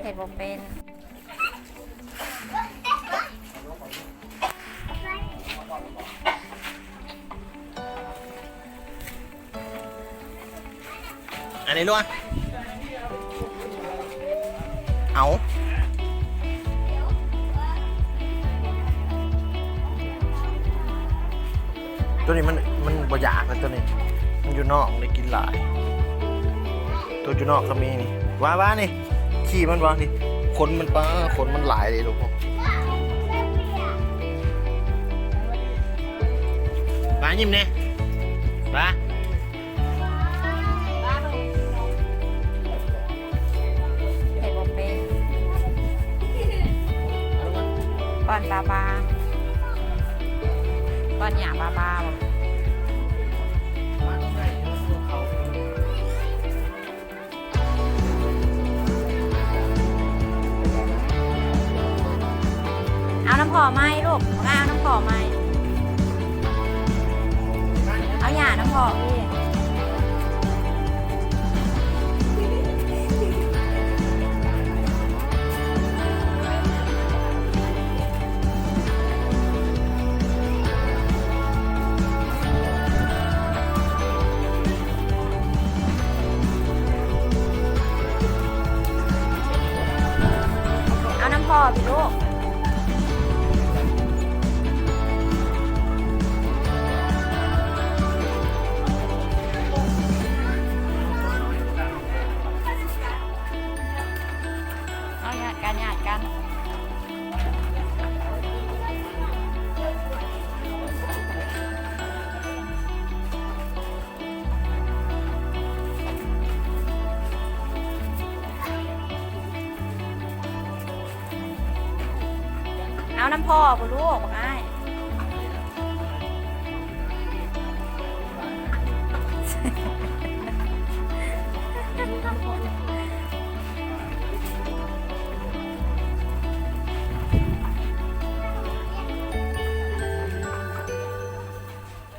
ເຮັດບໍ່ເປັນ. ອັນນີ້ລວກ ເອົາ ໂຕນີ້ມັນ ມັນບໍ່ຢາກແລ້ວ ໂຕນີ້ມັນຢູ່ນອກ ໄດ້ກິນຫຼາຍ. ໂຕຢູ່ນອກກໍມີນີ້ ວ່າ ວ່ານີ້ ຂີ້ມັນບໍ່ນີ້ ຂົນມັນ ປ້າ ຂົນມັນຫຼາຍເດ້ລູກ. ປ້າ ຍິ້ມແດ່ ປ້າ. ເຮັດບໍ່ເປັນ. ປ້ອນປາປາ ປ້ອນຫຍ້າປາປາບໍ? ເອົານຳພໍ່ໃໝ່ລູກ ເອົານຳພໍ່ໃໝ່ ເອົາຫຍ້ານຳພໍ່ພີ້. ເອົານຳພໍ່ພີ້ລູກ. ເອົາ ຍາດກັນ ຍາດກັນ. ເອົານຳພໍ່ພຸ້ນລູກ ບັກອ້າຍ.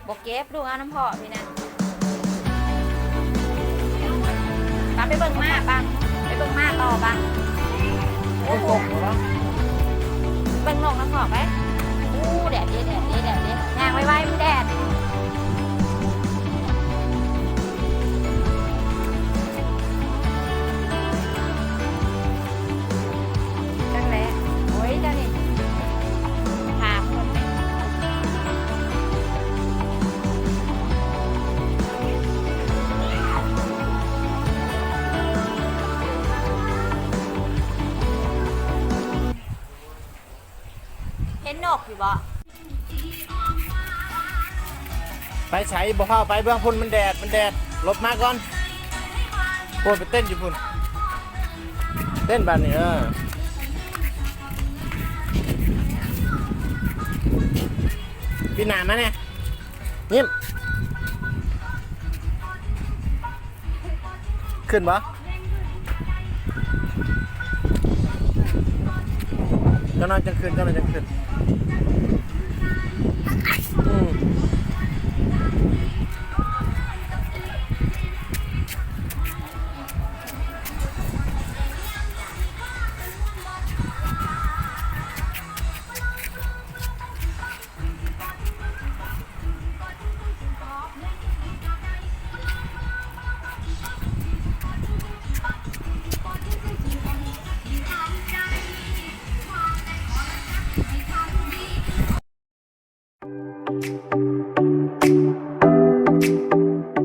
ບໍ່ເກັບລູກ ເອົານຳພໍ່ພີ້ນະ. ປະ ໄປເບິ່ງມ້າປະ ໄປເບິ່ງມ້າຕໍ່ປະ. ໂອ້ໂຫ ເບິ່ງນົກນຳພໍ່ໄປ. ໂອ້ ແດດເດ້ ແດດເດ້ ແດດເດ້ ຍ່າງໄວໆ ມັນແດດ. ຈັກແຫຼະ ໂອ້ຍ ເຈົ້ານີ້ຖາມຄົນ ເຫັນນົກຢູ່ບໍ່? ໄປໃສ ບໍ່ຟ້າວໄປເບື້ອງພຸ້ນ ມັນແດດ ມັນແດດ ຫຼົບມາກ່ອນ. ໂອ້ຍ ໄປເຕັ້ນຢູ່ພຸ້ນ ເຕັ້ນບາດນີ້ ເອີ ປີນໜ້າມາແດ່ ຍິ້ມ. ຂຶ້ນບໍ່? ຈັກໜ້ອຍຈັ່ງຂຶ້ນ ຈັກໜ້ອຍຈັ່ງຂຶ້ນ.